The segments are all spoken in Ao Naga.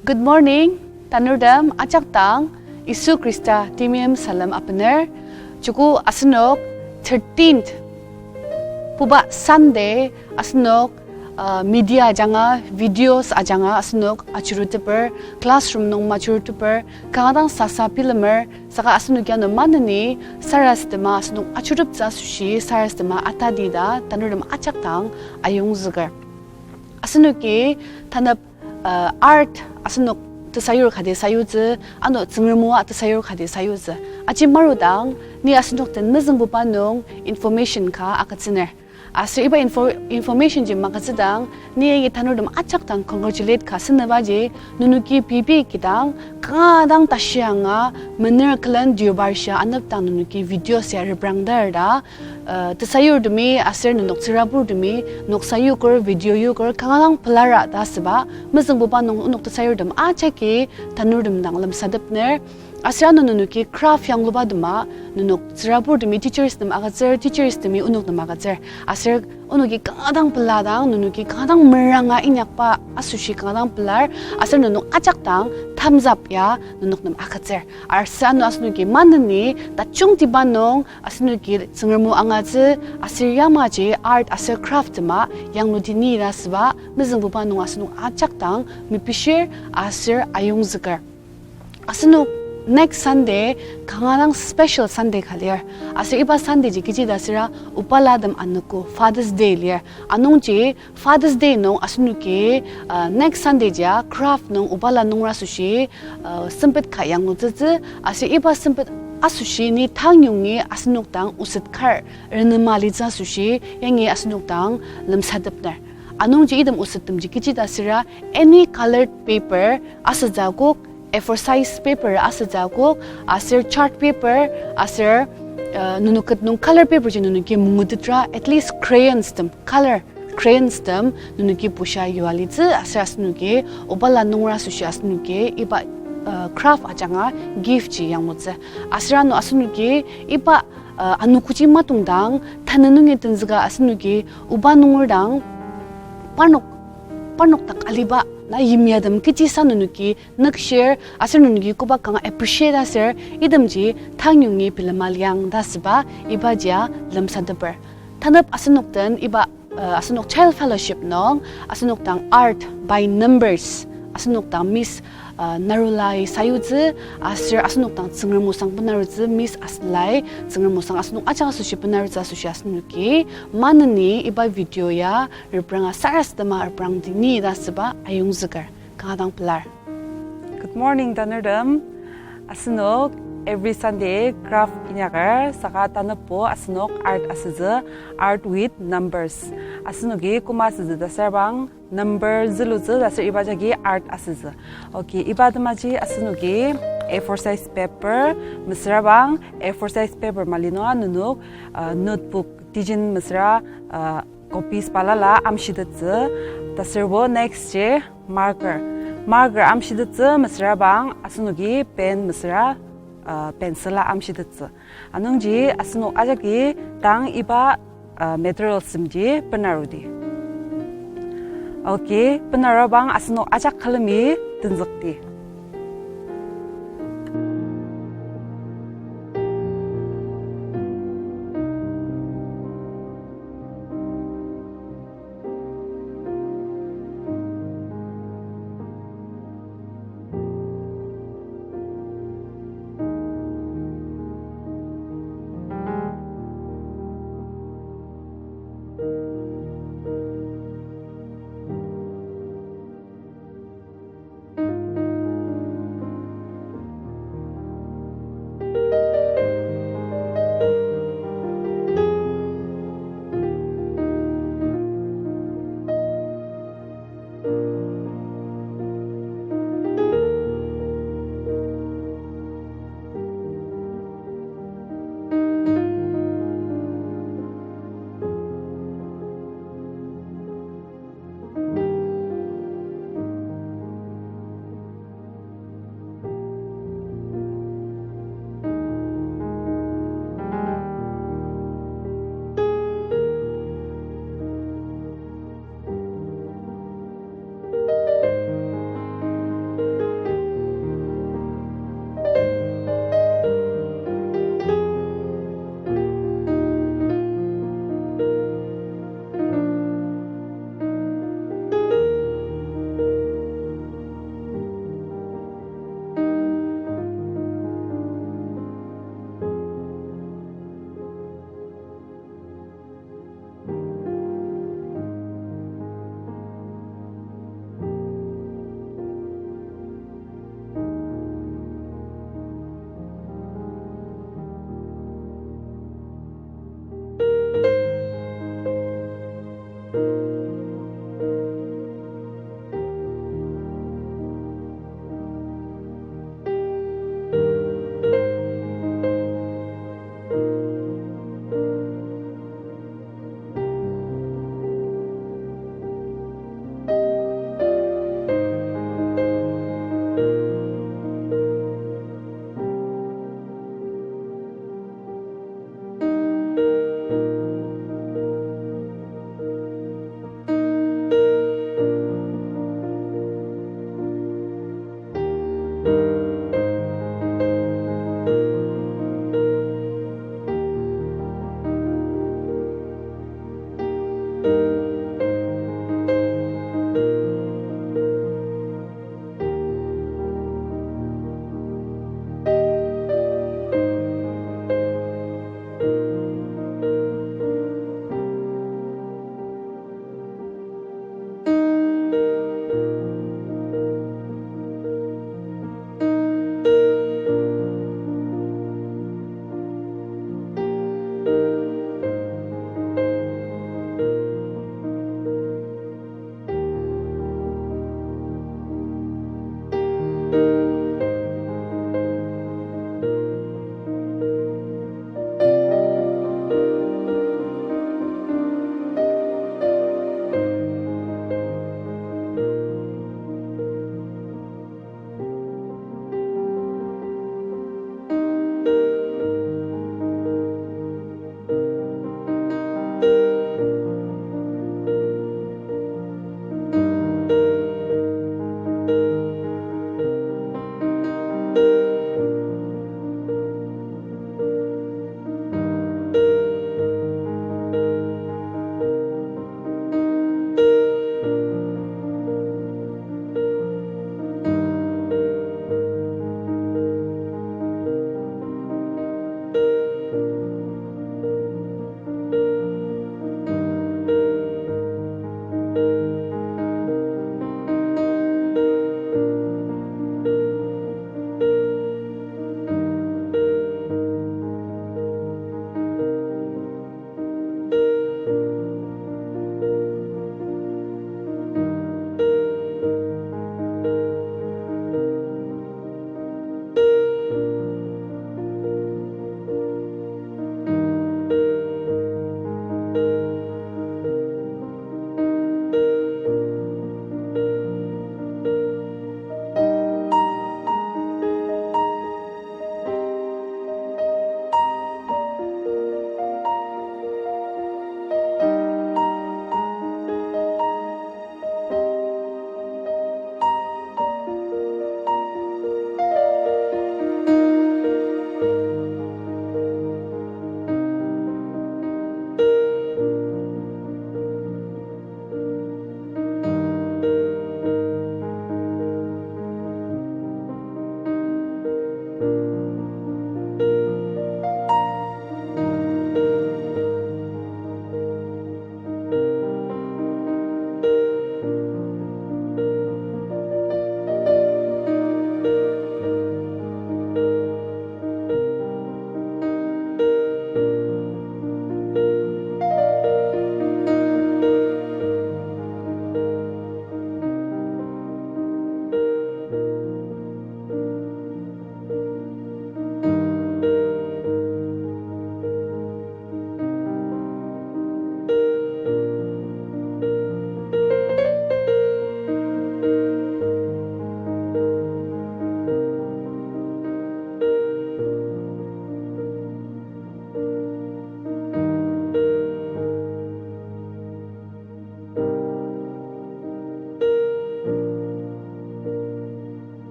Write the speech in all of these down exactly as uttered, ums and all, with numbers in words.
Good morning, tanurtem ajak dang Yisu Khrista temeim salem apener. Joko asenok thirteenth, puba Sunday, asenok, uh, media ajanga, videos ajanga asenok ajuruteper, classroom nung majuruteper, kanga dang sasa bilemer, saka asenok ano maneni sarasadema asenok ajuruteptsü asoshi sarasadema atadi ta tanurtem ajak dang ayongzüker. Asenoki tanep, uh, art asenok tesayur kati sayutsü, ano Tsüngrem o tesayur kati sayutsü. Aji marudang, ni asenok den mezüngbuba nung information ka agütsüner. Aser iba info-, information ji magütsüdang, ni yangi tanurtem ajak dang congratulate ka senübaji, nenoki pei pei kidang, kanga dang tashi anga, mener külen deobar shia anepdang nenoki videos ya reprangdar ta, uh, tesayurtemi aser nenok tsüraburtemi, noksa yuker, video yuker, kanga dang pelar ta asüba, mezüngbuba nung onok tesayurtem ajaki tanurtem dang lemsatepner. Aser ano nenoki craft yangluba tema, nenok tsüraburtemi teachers tem agütsür, teachers temi onok tem agütsür. Aser onoki kanga dang peladang, nenoki kanga dang meranga inyakba asoshi kanga dang pelar, aser nenok ajak dang thumbs up ya nenok nem agütsür. Aser ano asenoki maneni tajungtiba nung asenoki Tsüngrem o angatsü, aser yamaji art aser craft tema yangludi ni ta asüba, mezüngbuba nung asenok ajak dang mepishir aser ayongzüker. Asenok next Sunday kanga dang special Sunday ka lir. Aser iba Sunday ji kechi ta süra obalatem anogo Father's Day lir. Anungji Father's Day nung asenoki, uh, next Sunday jia craft nung obala nungera asoshi, uh, sempet ka yanglutsütsü, aser iba sempet asoshi ni tangyongi asenok dang oset kar renema alitsü asoshi yangi asenok dang lemsatepner. Anungji item osettemji kechi ta süra any colored paper asütsü akok, A four size paper asütsü akok, aser chart paper, aser, uh, nenok ket nung color paper ji nenoki mungutitra, at least crayons tem, color crayons tem nenoki pushia yua litsü, aser asenoki obala nungera asoshi asenoki iba, uh, craft ajanga gift ji yanglutsü. Aser ano asenoki iba, uh, anogoji matongdang tanü nungi tenzüka asenoki oba nunger dang parnok, parnok dak aliba na yimyatem kechisa nenoki nükshir, aser nenoki koba kanga appreciate aser, itemji tangyongi bilema liang ta asüba, iba jia lemsateper. Tanep asenok den iba, uh, asenok Child Fellowship nung, asenok dang art by numbers, asenok dang Miss, uh, Narulai sayutsü, aser asenok dang Tsüngrem osang benarutsü Miss Aslai, Tsüngrem osang asenok ajak asoshi benarutsü asoshi asenoki, maneni iba video ya, repranga sarasadema reprangdi ni ta asüba ayongzüker. Kanga dang pelar. Good morning, tanurtem. Asenok every Sunday craft inyaker, saka tanepbo asenok art asütsü, art with numbers. Asenoki koma asütsü ta süra bang number zülutsü ta süra iba jagi art asütsü. Okay, iba atemaji asenoki A four size paper, mesüra bang A four size paper mali nunga nenok, uh, notebook, tijin mesüra, uh, copies balala amshitettsü, ta sürbo next ji marker. Marker amshitettsü mesüra bang asenoki pen mesüra, uh, pencil a amshitettsü. Anungji asenok ajaki dang iba, uh, materials temji benarudi. Okay, benara bang asenok ajak külemi tenzükdi.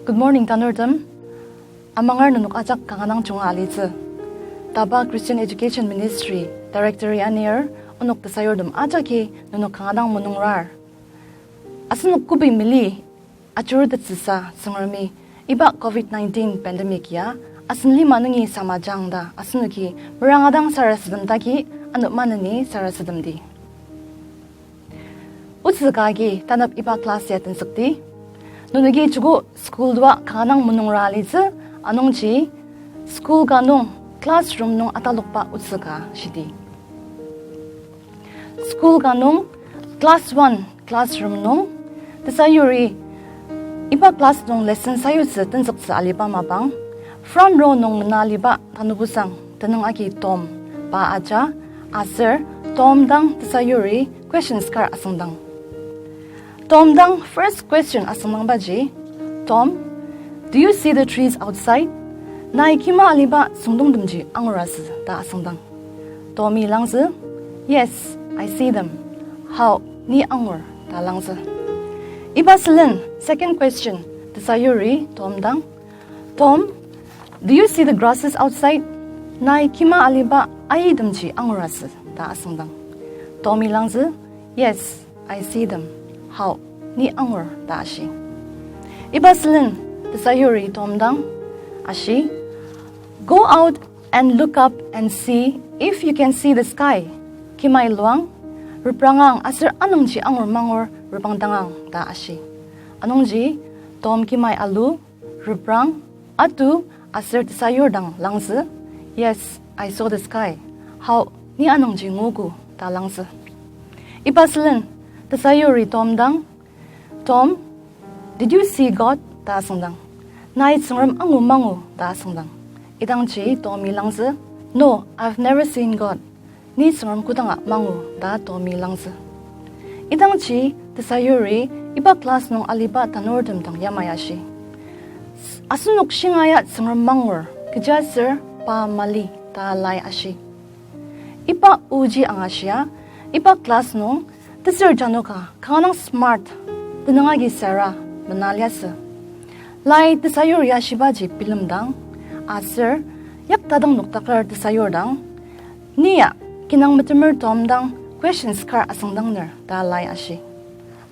Good morning, tanurtem. Amanger nenok ajak kanga dang junga alitsü. Taba Christian Education Ministry Director-i anir, onok tesayurtem ajaki nenok kanga dang mulungrar. Asenok kübok mali ajurutettsüsa Tsüngremi iba covid nineteen pandemic ya asen lima nungi samajang ta asenoki meranga dang sarasadem dagi ano maneni sarasademdi. Otsü ka agi tanap iba class ya tenzükdi. Nenoki joko school toa kanga dang mulungra alitsü, anungji school ka nung classroom nung atalokba otsü ka shidi. School ka nung class one classroom nung tesayuri iba class nung lesson sayutsü tenzüktsü aliba mapang, front row nung mena aliba tanubusang tenüng agi Tom pa aja, aser Tom dang tesayuri questions kar asüngdang. Tom dang first question asüngdangbaji, Tom, do you see the trees outside? Nai kima aliba süngdongtemji angur asü ta asüngdang. Tomi langzü, Yes, I see them. Hao, ni angur ta langzü. Iba sülen, second question, tesayuri Tom dang, Tom, do you see the grasses outside? Nai kima aliba aitemji angur asü ta asüngdang. Tomi langzü, Yes, I see them. Hao, ni angur ta ashi. Iba sülen tesayuri Tom dang ashi, Go out and look up and see if you can see the sky. Kimai luang, reprangang aser anungji angur mangur repangdangang ta ashi. Anungji Tom kimai alu, reprang, atu aser tesayur dang langzü, Yes, I saw the sky. Hao, ni anungji nguogo ta langzü. Iba sülen tesayuri Tom dang, Tom, did you see God? Ta asüngdang. Nai Tsüngrem angu mangu ta asüngdang. Idangji Tomi langzü, No, I've never seen God. Ni Tsüngrem kodanga mangu ta Tomi langzü. Idangji tesayuri iba class nung aliba tanurtem dang yamai ashi. Asenok shingaia Tsüngrem mangur, kechiaser pa mali ta lai ashi. Iba oji angashia, iba class nung, tesür janoka kanga dang smart, tenüng agi sara, mena liasü. Lai tesayur ya shibaji bilemdang, aser, yaktadang noktaker tesayur dang, ni ya, kinang metemer Tom dang questions kar asüngdangner ta lai ashi.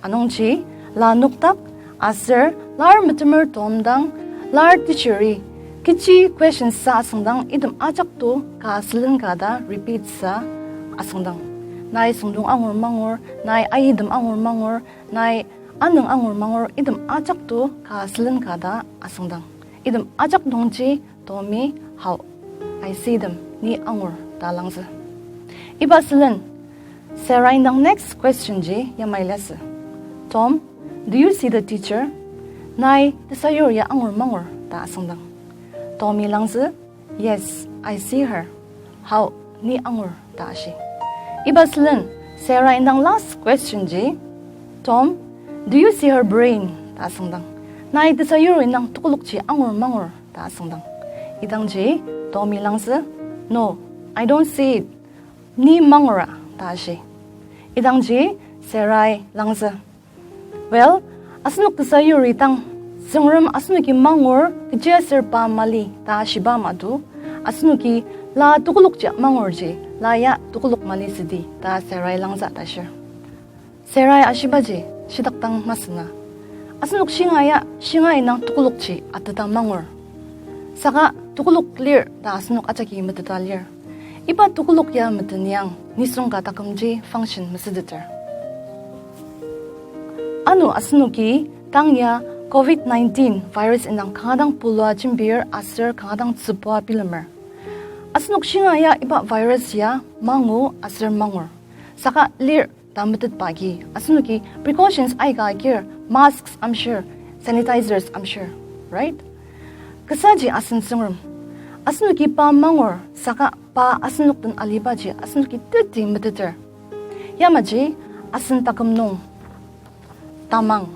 Anungji, la nokdak, aser, lar metemer Tom dang, lar teacheri, kechi questions sa asüngdang item ajak to ka sülen ka ta repeat sa asüngdang. Nai süngdong angur mangur, nai aitem angur mangur, nai anüng angur mangur item ajak to ka sülen ka ta asüngdang. Item ajak nungji Tomi, Hao, I see them, ni angur ta langzü. Iba sülen, Sarah indang next question ji yamai liasü. Tom, do you see the teacher? Nai tesayur ya angur mangur ta asüngdang. Tomi langzü, Yes, I see her. Hao, ni angur ta ashi. Iba sülen, Sarah indang last question ji, Tom, do you see her brain? Ta asüngdang. Nai tesayur indang tekolakji angur mangur ta asüngdang. Idangji Tomi langzü, No, I don't see it. Ni mangura ta ashi. Idangji Sarah-i langzü, Well, asenok tesayuri dang, Tsüngrem asenoki mangur kechiaser pa mali ta ashiba mado, asenoki la tekolakji mangurji, la ya tekolak mali südi ta Sarah-i langzü ta ashir. Sarah-i ashibaji shitak dang masü na. Asenok shingaia, shingai nung tekolakji ateta mangur. Saka tekolak lir ta asenok ajaki meteta lir. Iba tekolak ya meteniang nisung ka takümji function mesüteter. Ano asenoki tang ya covid nineteen virus indang kanga dang pulua jembir aser kanga dang tsübua bilemer. Asenok shingaia iba virus ya mangu aser mangur. Saka lir ta metetba agi, asenoki precautions aika agir, masks amshir, sanitizers amshir, right? Kasaji asen Tsüngrem, asenoki pa mangur, saka pa asenok den alibaji asenoki teti meteter. Yamaji asen taküm nung tamang.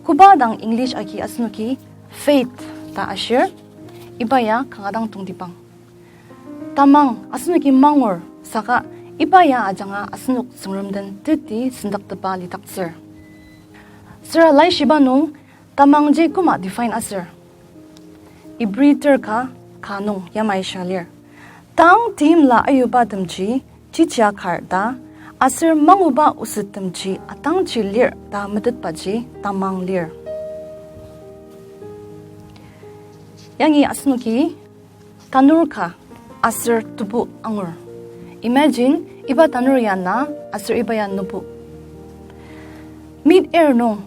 Koba dang English agi asenoki faith ta ashir, iba ya kanga dang tongtibang. Tamang asenoki mangur, saka iba ya ajanga asenok Tsüngrem den teti sendaktepa lidaktsür. Süra laishiba nung tamangji koma define asür. Ibri ter ka, ka nung yamai sha lir. Tang timla ayubatemji chichia kar ta, aser manguba osettemji atangji lir ta metetbaji tamang lir. Yangi asenoki tanur ka aser tebu angur. Imagine, iba tanur ya na aser iba ya nübu. Mid-air nung,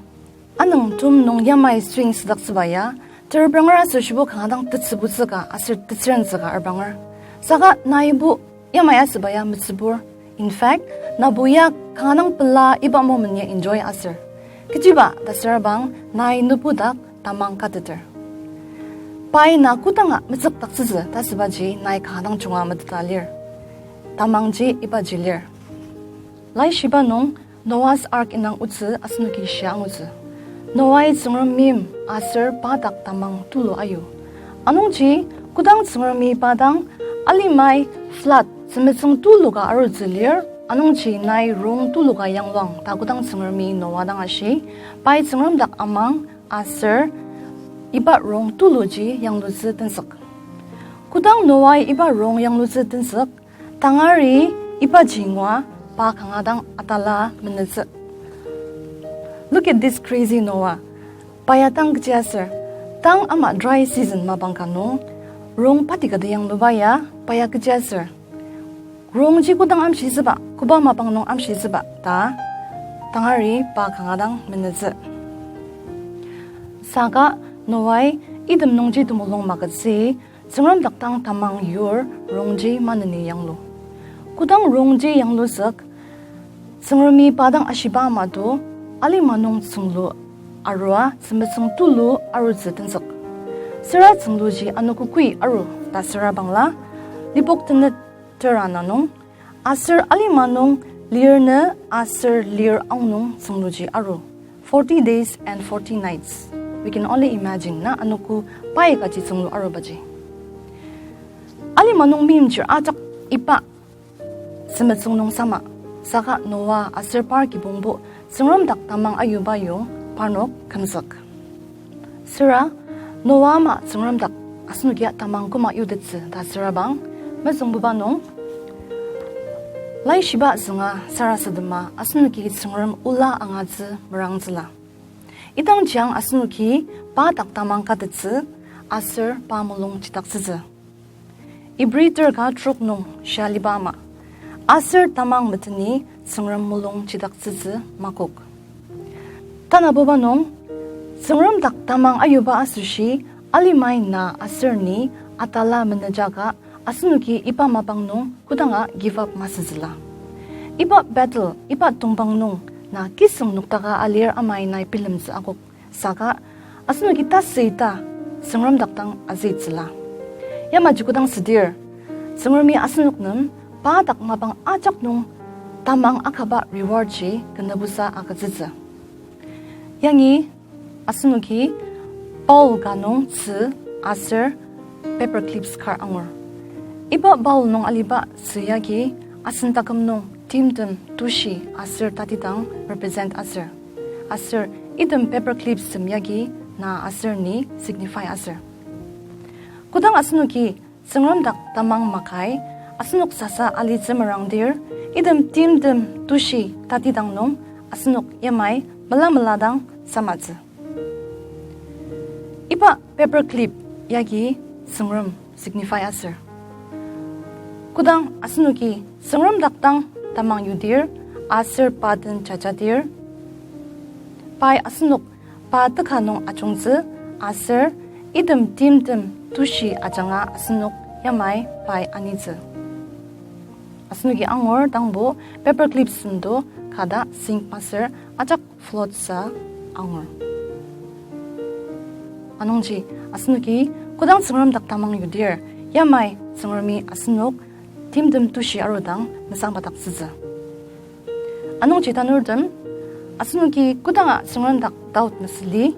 anüng tum nung yamai swing südaktsüba ya, terbranger aser shibo kanga dang tetsübutsü ka aser tetsürentsü ka arbanger. Saka naibo yamai asüba ya metsübur. In fact, nabo ya kanga dang pela iba moment ya enjoy asür. Kechiba ta süra bang nai nübu dak tamang kateter. Pai na kodanga metsükdaktsütsü ta sübaji nai kanga dang junga meteta lir. Tamangji ibaji lir. Laishiba nung Noah's Ark indang otsü asenoki shia angutsü. Noah-i Tsüngrem meim aser pa dak tamang tulu ayu. Anungji Kodang Tsüngremi pa dang alimai flood tzümetsüng tulu ka arutsü lir, anungji nai rong tulu ka yangluang ta kodang Tsüngremi Noa dang ashi, pai Tsüngrem dak amang aser iba rong tuluji yanglutsü tenzük. Kodang Noai iba rong yanglutsü tenzük, tangari ibaji ngua pa kanga dang atala menütsü. Look at this crazy Noah. Pa ya tang kechiaser, tang ama dry season mapang ka nung, rong pati kati yangluba ya pa ya kechiaser, rongji kodang amshitsüba, koba mapang nung amshitsüba ta, tangari pa kanga dang menütsü. Saka Noai item nungji temulung magütsü, Tsüngrem dak dang tamang yur rongji maneni yanglu. Kodang rongji yanglusük, Tsüngremi pa dang ashiba ama to, alima nung tsünglu arua tzümetsüng tulu arutsü tenzük. Süra tsüngluji anogo kü aru ta süra bangla, Lipok tenet tera ana nung, aser alima nung lir nü aser lir aonung tsüngluji aru. Forty days and forty nights. We can only imagine na anogo pai kaji tsünglu arubaji. Alima nung meimchir ajak iba tzümetsüng nung sama, saka Noa aser par kibongbo Tsüngrem dak tamang ayuba yong parnok kümzük. Süra Noa ama Tsüngrem dak, asenoki ya tamang koma yutettsü ta sürabang, mezüngbuba nung, Laishiba zünga sarasadema asenoki Tsüngrem ola angatsü merangtsüla. Idangji ang asenoki pa dak tamang katettsü aser pa mulung chidaktsütsü. Ibri ter ka trok nung shia aliba ama, aser tamang meteni Tsüngrem mulung chidaktsütsü makok. Tanabuba nung, Tsüngrem dak tamang ayuba asoshi alimai na aser ni atala menüjaka asenoki iba mapang nung kodanga give up masütsüla. Iba battle, iba tongpang nung na kisüng noktaka alir amai nai bilemtsü akok. Saka asenoki tasü ita Tsüngrem dak dang azütsüla. Yamaji kodang südir, Tsüngremi asenok nem pa dak mapang ajak nung tamang akaba reward ji kenebusa agütsütsü. Yangi asenoki bowl ka nung tzü aser paper clips kar angur. Iba bowl nung aliba tzü yagi asen taküm nung timtem, tushi aser tatidang represent asür. Aser item paper clipstem yagi na aser ni signify asür. Kodang asenoki Tsüngrem dak tamang makai, asenok sasa alitsü merangdir, item timtem, tushi tatidang nung asenok yamai mela mela dang samatsü. Iba paper clip yagi Tsüngrem signify asür. Kodang asenoki Tsüngrem dak dang tamang yudir, aser pa den jajadir, pai asenok pa teka nung ajungtsü, aser item timtem, tushi ajanga asenok yamai pai anitsü. Asenoki angur dangbo paper clipstem to kada sink masür ajak float sa angur. Anungji asenoki kodang Tsüngrem dak tamang yudir, yamai Tsüngremi asenok timtem, tushi arudang mesangpadaktsütsü. Anungji tanurtem, asenoki kodanga Tsüngrem dak doubt mesüli,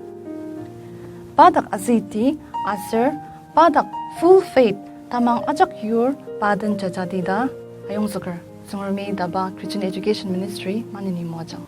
pa dak azüti aser pa dak full faith tamang ajak yur pa den jajati ta ayongzüker. Tsüngremi DABA Christian Education Ministry maneni moajang.